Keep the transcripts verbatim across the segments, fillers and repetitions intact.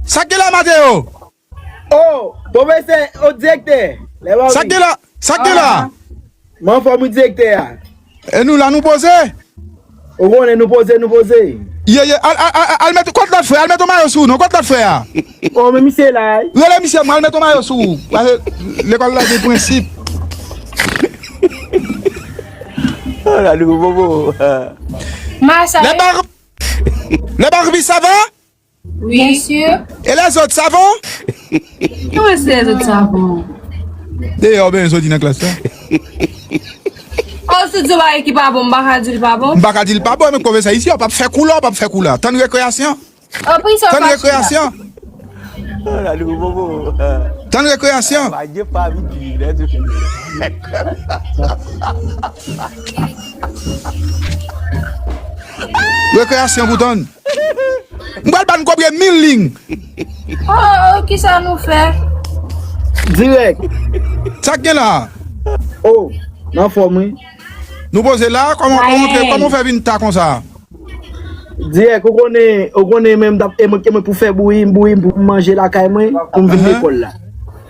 Sa k gen la, Mateo? Oh, pwofesè, oh, direktè. Lè m ap vin. Sa k gen la? Sa k gen la? Ah, m anfòm, wi, direktè a. E nou la, nou poze? Ou konnen nou poze, nou poze. Ye, ye, al, al, al, al met, kot lòt frè, al met yon mayo sou ou, non, kot lòt frè a? Oh, men misye la, wi. Rele misye, mwen, al met yon mayo sou ou. Pase lekòl la gen prensip. Oh, la, nou bobo. Masa. Le bar-, le Barbie, ça va? Wi. Byen si. E lèzòt, sa bon? Kòman se lèzòt, sa bon? Deyò, ben, jodi nan klas la. Oh, si w di yon bagay ki pa bon, m pa ka di l pa bon? M pa ka di l pa bon, men pwofesè isi, w p ap fè kou la, w p ap fè kou la. Tann rekreyasyon. Oh, pou sa w pa chita. Tann rekreyasyon. Tann rekreyasyon. Rekreyasyon pou tann. M pral ba n kobre mil liy. Oh, oh, kisa nou fè? Dirèk. Sa k gen la? Oh, m anfòm, wi. Nou poze la, kòman, kòman w antre, kòman w fè vin ta konsa? Dirèk, ou konnen, ou konnen menm m t ap, e mwen, e mwen pou fè bouyi, m bouyi, m pou m manje lakay mwen, pou m vin lekòl la.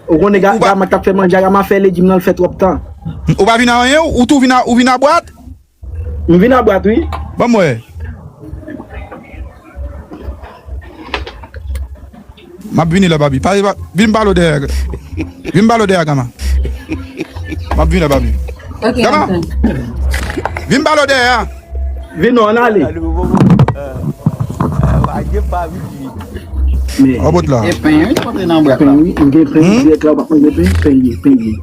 Ou konnen ga-, Gama t ap fè manje, Gama fè legim nan, l fè twòp tan. Ou pa vin a anyen, ou tou vin a, ou vin a bwat? M vin a bwat, wi. Ban m wè. M ap vini la, Babi. Pa, pa, vin ba lodè a. Vin ba lodè a, Gama. M ap vini la, Babi. Ok, Gama. Vin ba lodè a. Vin non, ann ale. Men, o bòt la. E pen, wi, ki pote nan bwat la. Pen, wi, m gen pen, hmm? Dirèk la, ou pa manje pen, pen ye, pen ye.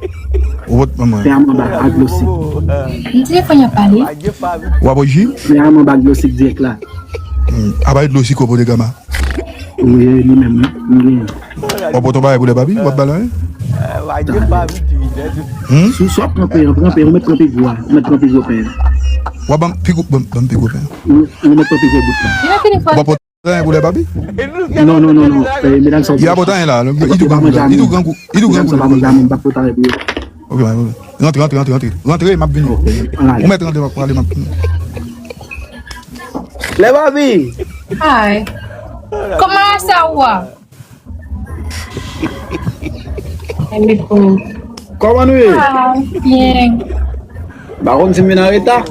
O bòt, manman. Pen a manba, ak dlo sik. M telefòn ap pale. W ap bwè ji? Pen a manba, ak dlo sik dirèk la. Hmm, a bay dlo sik ou pote Gama. Wi, li menm, wi. M gen. W ap pote yon bagay pou lè Babi, w ap ba l anyen? Hmm? Si w sot pran pen an, pran pen, ou mèt pran pi gwo a, ou mèt pran pi gwo pen an. W ap ban m pi gwo, ban m, ban m pi gwo pen an. Ou, ou mèt pran pi gwo bout la. W ap pote anyen pou lè Babi? Non, non, non, non. Eh, medam sa, y a pote anyen la. Li tou grangou, li tou grangou, li tou grangou. Medam sa pa manje anyen, m pa pote anyen pou yo. Ok, ok. Rantre, rantre, rantre, rantre. Rantre, m ap vini. Ok, ann ale. Ou mèt rantre, m ap prale, m ap vini. Lè Babi. Hi. Kòman sa w a? Kòman nou ye? Ah, byen. M pa konn si m vin an reta.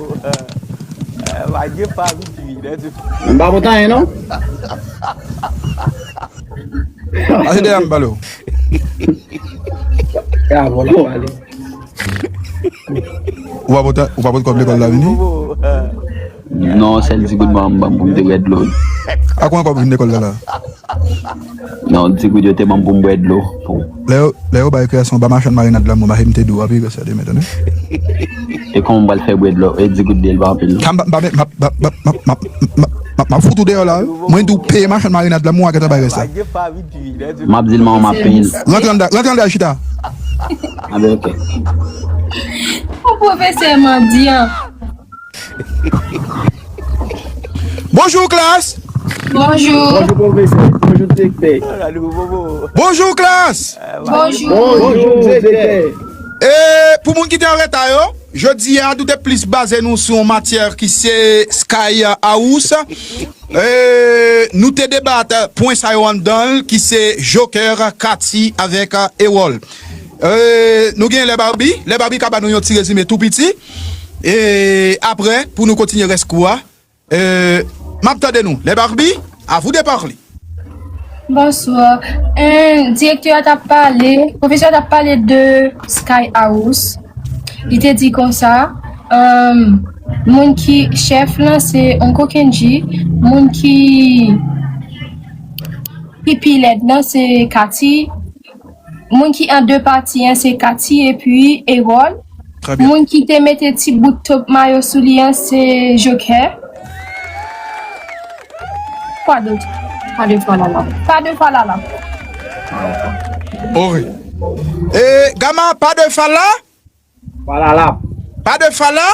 M pa pote anyen, non. Pase dèyè m, pale w. Ya, vòlò, ale. Ou pa pote, ou pa pote kòb lekòl la vini? Non, sèl ti goud ban m, ban m pou m te bwè dlo. A konbyen kòb ou vin lekòl la la? Non, ti goud yo te ban m pou m bwè dlo. Lè yo, lè yo bay rekreyasyon, ba machann marinad la, mwen, m te di w, api regrese demen, tande. E kòman m pral fè bwè dlo? E di goud li pa anpil, non. Sa m, m, m ap fout ou deyò la, wi. Mwen di w peye machann marinad la, mwen gentan bay rès la. M ap di l manman m ap peye l. Rantre anndan, rantre anndan, chita. A ben, ok. Yon pwofesè mandyan. Bonjou, klas. Bonjou. Bonjou, pwofesè. Bonjou, direktè. Bonjou, klas. Bonjou. Bonjou, direktè. E pou moun ki te an reta yo, jodi a, nou te plis baze nou sou yon matyè ki se Sky House. E, nou te debat pwen sa yo anndan l, ki se Joker, Katy avèk Ewòl. E, nou gen Lè Barbie. Lè Barbie ka ba nou yon ti rezime tou piti. E apre, pou nou kontinye rès kou a, e, m ap tande nou. Lè Barbie, à vous de parler. Bonswa. Eh, direktè a t ap pale, pwofesè a t ap pale de Sky House. Li te di konsa, em, moun ki chèf lan se Uncle Kendji, moun ki, ki pi lèd lan se Katy, moun ki an de pati an se Katy epi Erol. Très bien. Moun ki te mete ti bout top mayo sou li an se Joker. Kwa dot? Pa de falala. Pa de falala. Ori. E, Gama, pas de fala? Falala. Pas de fala?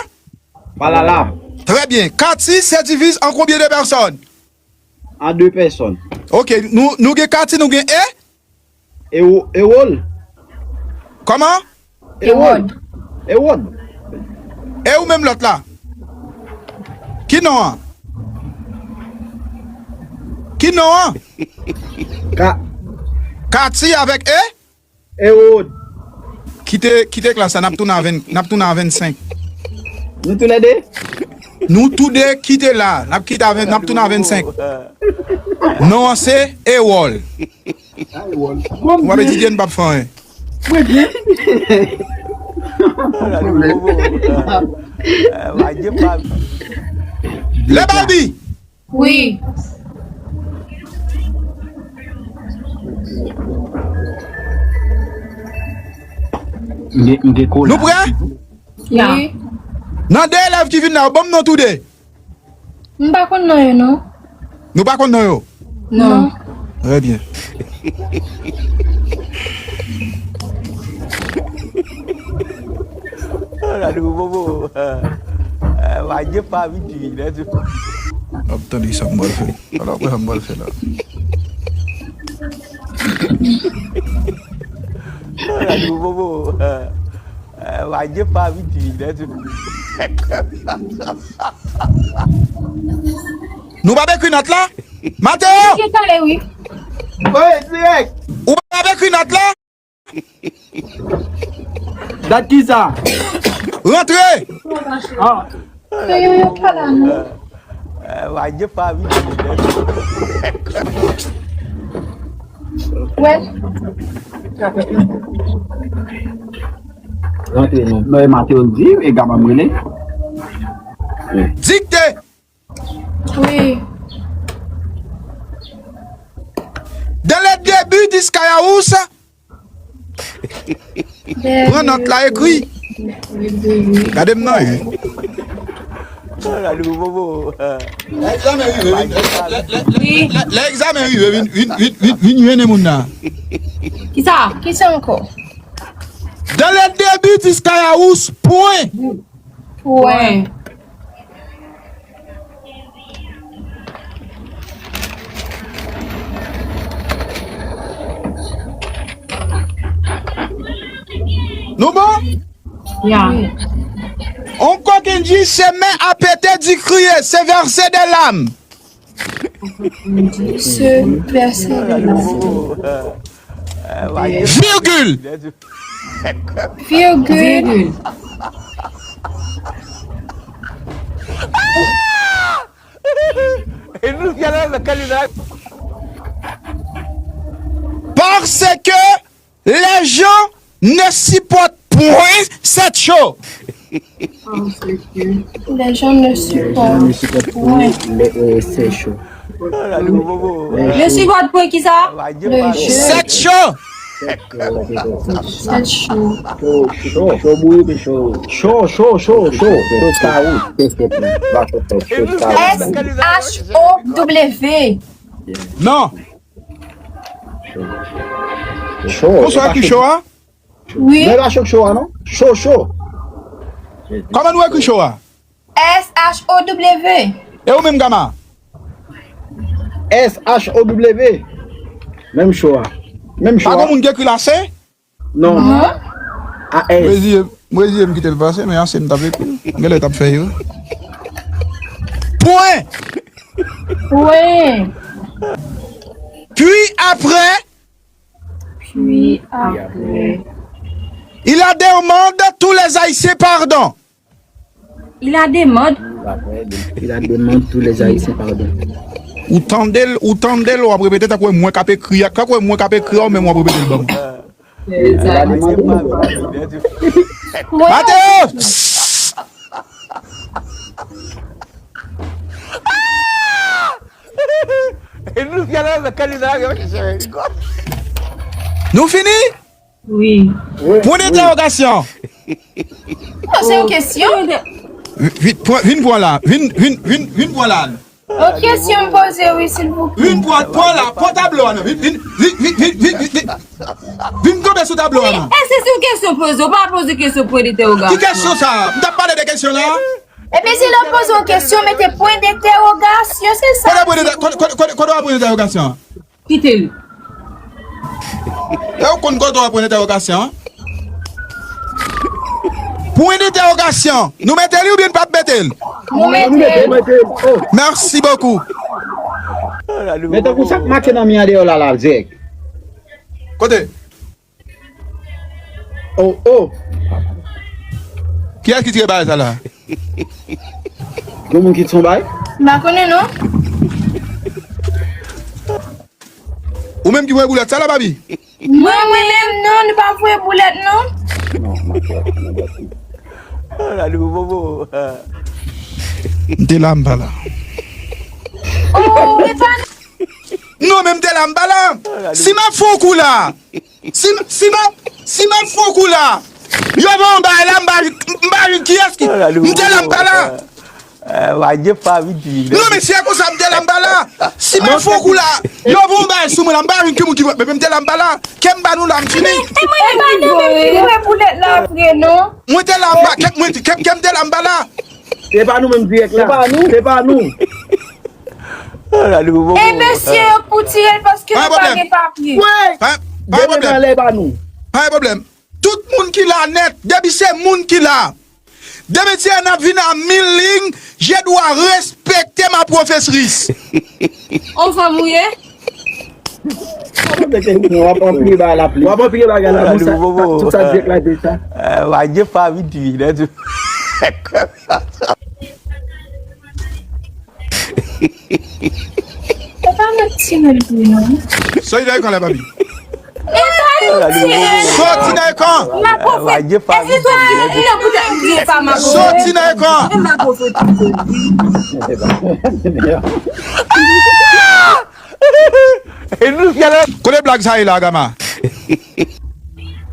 Falala. Très bien. Katy se divise en combien de personnes? En deux personnes. Ok, nou, nou gen Katy, nou gen E? Ewo-, Ewol. Kòman? Ewod. Ewod. E ou menm lòt la? Ki non an? Ki non an? Ka- Kati avèk E? Ewod. Kite, kite klas la, n ap tounen a ven, n ap tounen a vennsenk. Nou tou lè de? Nou tou de kite la, n ap kite a ven, n ap tounen a vennsenk. Non an se Ewòl. Ou ap etidye, n p ap fè anyen. Mwen byen. Lè Barbie. Wi. M gen, m gen kola. Nou prè? Ya. Wi. Nan de elèv ki vin la, yo ban m non tou de. M pa konn non yo, non. Nou pa konn non yo? Non. Trè byen. Gade pou bobo. Wadye pa vin di nèt. Ap tande sa m pral fè. Ala wè sa m pral fè la. Gade pou bobo. Wadye pa vin di nèt. Nou p ap ekri nòt la? Mateo! Ki kale, wi. Wi, dirèk. Ou p ap ekri nòt la? Dat ki sa? Rantre! Ah. Yo, yo, yo, pa la, non. Wadye pa vin di nèt. Wè. Rantre non. Non, e Mateo di, e Gama m rele. Dikte! Wi. Dans le début du Skyhouse. Pran nòt la, ekri. Gade m nan, wi. Gade pou bobo. Lè egzamen rive, vin, lè, lè, lè, lè, lè egzamen rive, vin, vin, vin, vin, vin jwenn moun nan. Kisa? Kisa ankò? Dans le début du Skyhouse, pwen. Pwen. Nou bon? Ya. On coq dit, ses mains à péter du crier, c'est verser des larmes. Se pèse de la. Virgule. Virgule. Parce que les gens ne supportent point cette chose. Les gens ne supportent point. Ne supportent point kisa? Le jeu. Cette chose. Cette chose. Cho, cho, cho bouyi, men cho. Cho, cho, cho, cho. Cho sa ou. Cho sa ou. S H O W. Non. Cho. Cho. Konsa ki cho a? Wi. Men pa cho cho a non. Cho, cho. Kòman nou ekri cho a? S H O W. E ou menm, Gama? S H O W. Menm cho a. Menm cho a. Pa gen moun ki ekri l ase? Non. A S. Mwen ziye, mwen ziye m kite l pase, men ase m t ap ekri. Genlè t ap fè yo. Pwen. Pwen. Puis après, Puis après. Il a demandé tous les Haïtiens pardon. Il a demandé. Il a demandé tous les Haïtiens pardon. Ou tande l, ou tande l, w ap repete tankou e mwen k ap ekri a, tankou e mwen k ap ekri a, ou menm w ap repete l ban mwen. Il a demandé. Mateo! Nou fini? Wi. Pwen dentèwogasyon. Non, se yon kesyon. Vin, vin pran la. Vin, vin, vin, vin pran la. Yon kesyon m poze, wi, silvouplè. Vin pran, pran la. Pran tablo a, non. Vin, vin, vin. Vin kanpe sou tablo a, non. Èske se yon kesyon poze? Ou pa poze kesyon pwen dentèwogasyon. Ki kesyon sa? M t ap pale de kesyon la. Ebyen, si lè w poze yon kesyon, mete pwen dentèwogasyon, se sa. Kote pwen dentè-, kote, kote, kote, kote w ap pwen dentèwogasyon an? Kite l. E ou konn kote w ap pwen dentèwogasyon an? Pwen dentèwogasyon, nou mete li oubyen n p ap mete l? Nou mete l. Merci beaucoup. Men tankou sa k make nan mi an deyò la, la, Zèk. Kote? Oh, oh. Kiyès ki tire bagay sa la? Gen moun ki tire yon bagay? M pa konnen non. Ou menm ki voye boulèt sa la, Babi? Mwen, mwen menm non, nou pa voye boulèt non. Non, m ap wè, m ap wè. M te la, m pa la. Oh, e pa Non, men m te la, m pa la. Si m ap fè yon kou la, si, si m ap, si m ap fè yon kou la, yo ban yon bagay la, m pa, m pa jwenn kiyès ki, m te la, m pa la. Non, men si e konsa, m te la, m pa la. Si m ap fè yon kou la, yo ban yon bagay sou mwen la, m pa jwenn ki moun ki pran, men m te la, m pa la. Kè m ba nou la, m fini. E pa nou menm ki voye boulèt la vre non. Mwen te la, m pa, kè, mwen, kè, kè m te la, m pa la. Se pa nou menm dirèk la. Se pa nou. Se pa nou. E mesye yo k pou tire l paske nou pa gen papye. Pa, pa gen pwoblèm. Pa gen pwoblèm. Tout moun ki la nèt, depi se moun ki la. Depi ti N ap vin a mil liy, je dwa respekte ma profesris. On fanm ou ye? W ap anpile bagay la pli. W ap anpile bagay la pli. Tout sa, tout sa dirèk la deja. Pa gen pa vin di nan tou. E pa nan ti nèg li non. Sòti nan ekran la, papi. E pa nan ti nèg. Sòti nan ekran. Ma profesris. E se sòti nan ekran poutèt li di e pa ma profesris. Sòti nan ekran. E ma profesris. Kote blag sa ye la, Gama?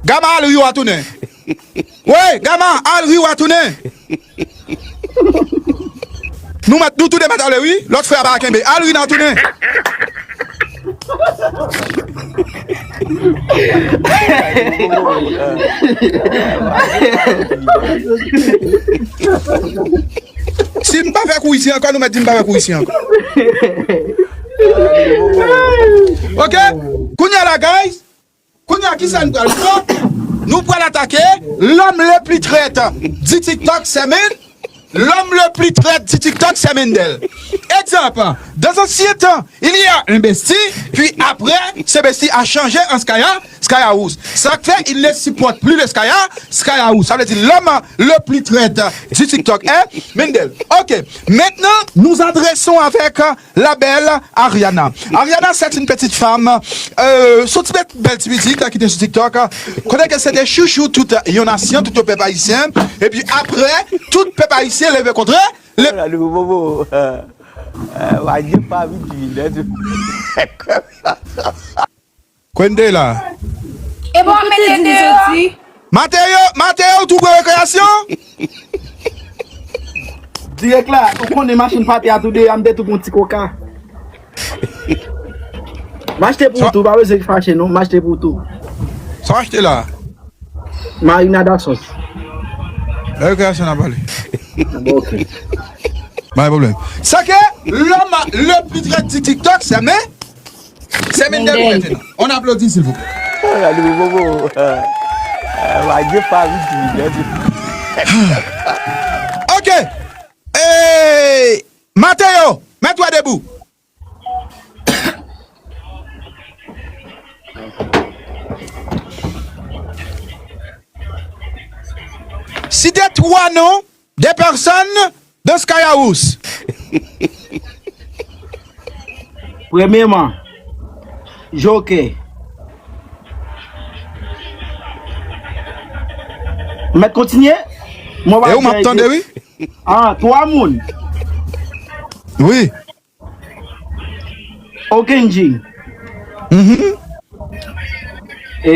Gama, al ri w a tounen. Wey, Gama, al ri w a tounen. Nou mèt, nou toude mèt ale wi. Lòt frè a pa kenbe. Al ri nan tounen. Si m pa fè kou isi ankò, nou mèt di m pa fè kou isi ankò. Ok? Kounye a la, guys. Kounye a, kisa n pral fè? Nou pral atake l'homme le plus traître du TikTok, c'est Min-, l'homme le plus traître du TikTok, c'est Mindel. Egzanp, dans un ancien temps, il y a un bestie, puis après, ce bestie a changé en Skaya, Skaya House. Sa k fè, il ne supporte plus le Skaya, Skaya House. Sa vle di l'homme le plus traître du TikTok, hein, Mindel. Ok, maintenant, nous adressons avec, euh, la belle Ariana. Ariana, c'est une petite femme, euh, sou ti bèl, bèl ti mizik ki te sou TikTok. Kote ke se te chouchou tout yon nasyon, tout yon pèp ayisyen. Epi apre, tout pèp ayisyen leve kontre li. Bobo. Pa gen pa vin di nan tou. Kwende la. E bon, mete deyò. Mateo, Mateo, ou tou pran rekreyasyon? Dirèk la, ou konnen machin pate a tou deyò, m te tou pran ti koka. M achte pou ou tou, pa bezwen fache non, m achte pou ou tou. Sa w achte la? Marinada sòs. Lè rekreyasyon n a pale. Bon, ok. Pa gen pwoblèm. Sa ke l'homme le plus traître du TikTok, c'est Min-, c'est Mindel pou mèt la. On applaudit, s'il vous plaît. Gade bobo. Pa gen pa vin di nan tou. Ok. Hey, Mateo, mets-toi debout. Citez trois noms des personnes de Skaya House. Premyèman, Joker. Mèt kontinye? E ou m ap tande, wi. Ah, twa moun. Wi. Okenji. Mhm. E,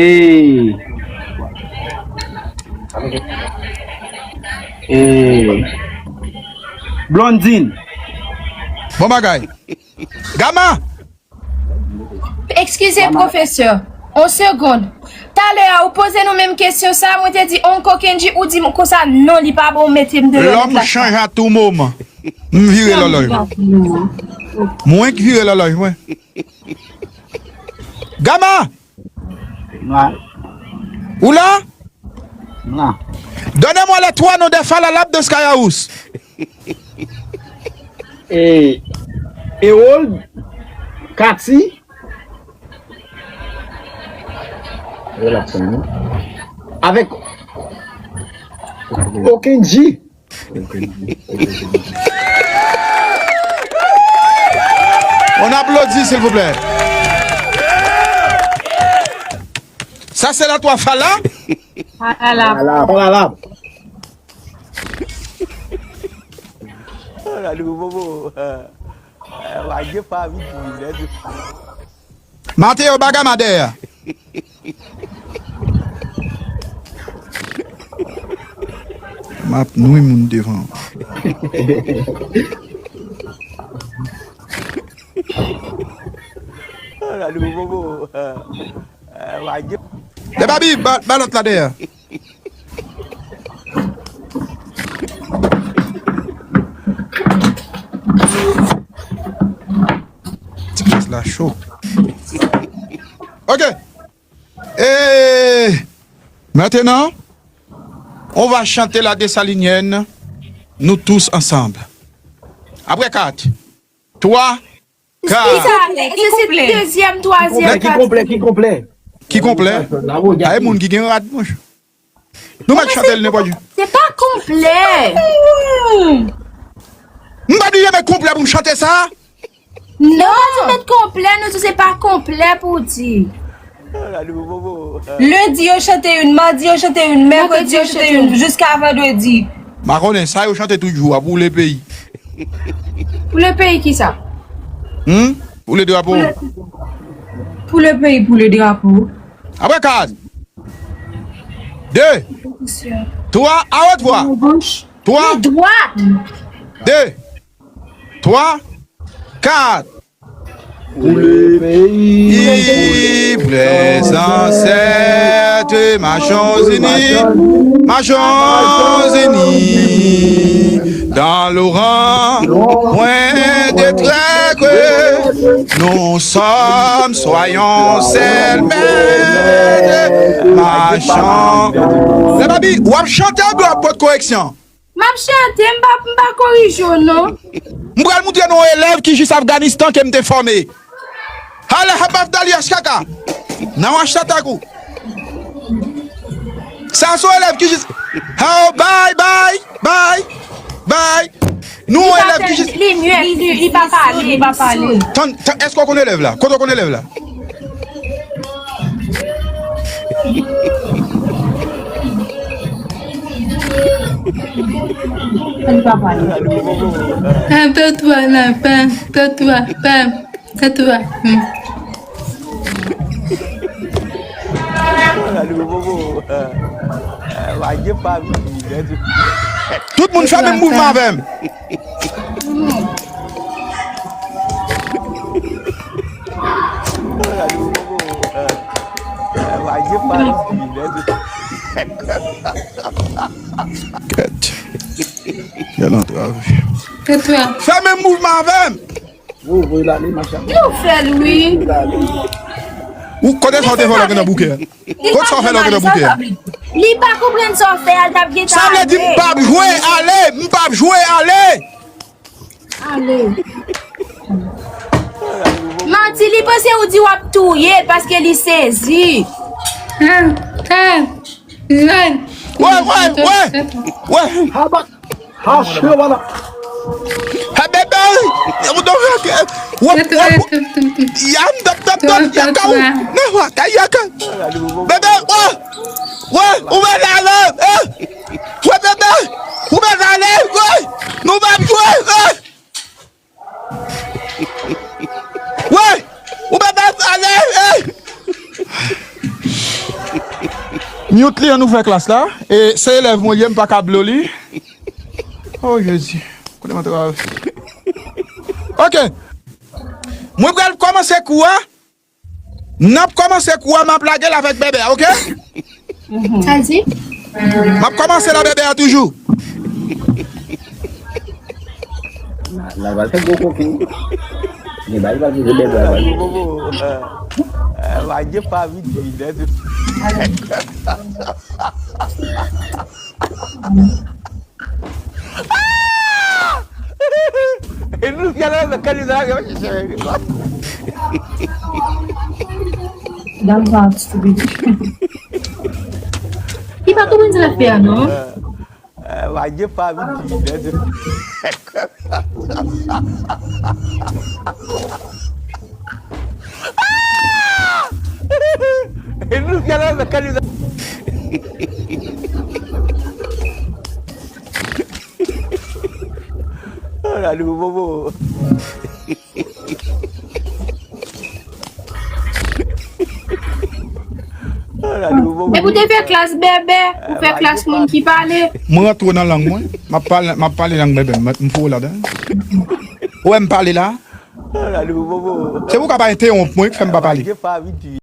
e, Blondine. Bon bagay. Gama. Eskize, pwofesè. On segond. Talè a, ou poze nou menm kesyon sa, mwen te di Onko Kendji, ou di m konsa, non, li pa bon, ou mete m deyò nan klas la. Lòm chanj a tou moman. M vire lòlòy mwen. Mwen k vire lòlòy mwen. Gama! Ou la? Donnez-moi les trois noms des falalap de Skaya House. E, Harold, Katy. Avèk Okenji. On applaudit, s'il vous plaît. Ça, c'est la trois Fala. Fala. Fala, fala. Ora, Bobo. Wage pa vin pou vin. Mateo, baga ma dèyè. M ap nwi moun devan. Ora, Bobo. Wage. Lè Babi, ba, ba lòt la dèyè. Ti plas la cho. Ok. Et maintenant, on va chanter la Dessalinienne, nous tous ensemble. Après quatre, trois, quatre. Ki sa? Ki konplè? Dezyèm, twazyèm, katriyèm. Ki konplè, ki konplè? Ki konplè? Ay, moun ki gen rad, monchè. Nou mèt chante l nenpòt jou. Se pa konplè. M pa di yo mèt konplè pou m chante sa. Non, se mèt konplè, nou di se pa konplè pou di. Lendi yo chante youn, madi yo chante youn, mèkredi yo chante youn, jiska vandredi. M pa konnen, sa yo chante tout jou a pou le peyi. Pou le peyi kisa? Hmm? Pou le drapo. Pou le, pou le peyi, pou le drapo. Apre kat. De. Twa, a wòt vwa. Twa. Dwat. De. Twa. Kat. Pour le pays, pour les ancêtres, marchons unis, marchons unis, dans le rang, point de traître, nous sommes, soyons seuls maîtres, marchons. Lè Babi, w ap chante oubyen w ap pot koreksyon? M ap chante, m pa, m pa korije w non. M pral moutre nou yon elèv ki jis Afganistan ke m te fòme. Hala habaf dali ashkaka. Nan w achte atakou. Sa se yon elèv ki jis. How, bye, bye, bye, bye. Nou yon elèv ki jis. Li, li, li pa pale, li pa pale. Tann, tann, èske w konn elèv la? Kote w konn elèv la? Pèm, tatwa la, pèm, tatwa, pèm, tatwa. Hmm. Tout moun fè menm mouvman avè m. Gad. Gad antrave. Fè menm mouvman avè m. Yo fè l wi. Ou kote sa w te fè lògè nan bouke a? Kote sa w fè lògè nan bouke a? Li pa konprann sa w fè a, l t ap gentan ale. Sa vle di m p ap jwe ale, m p ap jwe ale. Ale. Manti, li panse ou di w ap touye l paske li sezi. Wè, wè, wè, wè. Ha, bebe. Wè, wè, wè. Yam, dòp, dòp, dòp, yaka ou. Nan, wè, kay, yaka. Bebe, wè. Wè, ou mèt ale, eh. Wè, bebe, ou mèt ale, wè. Nou p ap jwe, eh. Wè, ou mèt ale, eh. Mute li, ann ouvè klas la. E se elèv mwen l ye, m pa ka blow li. Oh, Jezi. Kote m antrave. Ok. Mwen pral kòmanse kou a. N ap kòmanse kou a, m ap lage l avèk bebe a, ok? Sa l di? M ap kòmanse la bebe a toujou. La, la, va fè gwo koken. Li bay, va vire bebe a, va vire. Bobo, eh, eh, va gen pa vin vin, eh. E nou fè la nan kaliza yo chèche. Dam sa stupid. Li pa konprann sa l ap fè a, non. Eh, wa je pa vin di, de. E nou gade la, kaliza. Oh, la, nou bobo. Oh, la, nou bobo. E pou te fè klas bèbè, pou fè klas moun ki pale. Mwen rantre nan lang mwen. M ap pale, m ap pale lang bèbè, m, m foure ladan. Ou wè m pale la? Oh, la, nou bobo. Se pou w ka pa entewonp mwen ki fè m pa pale. Je pa vin di.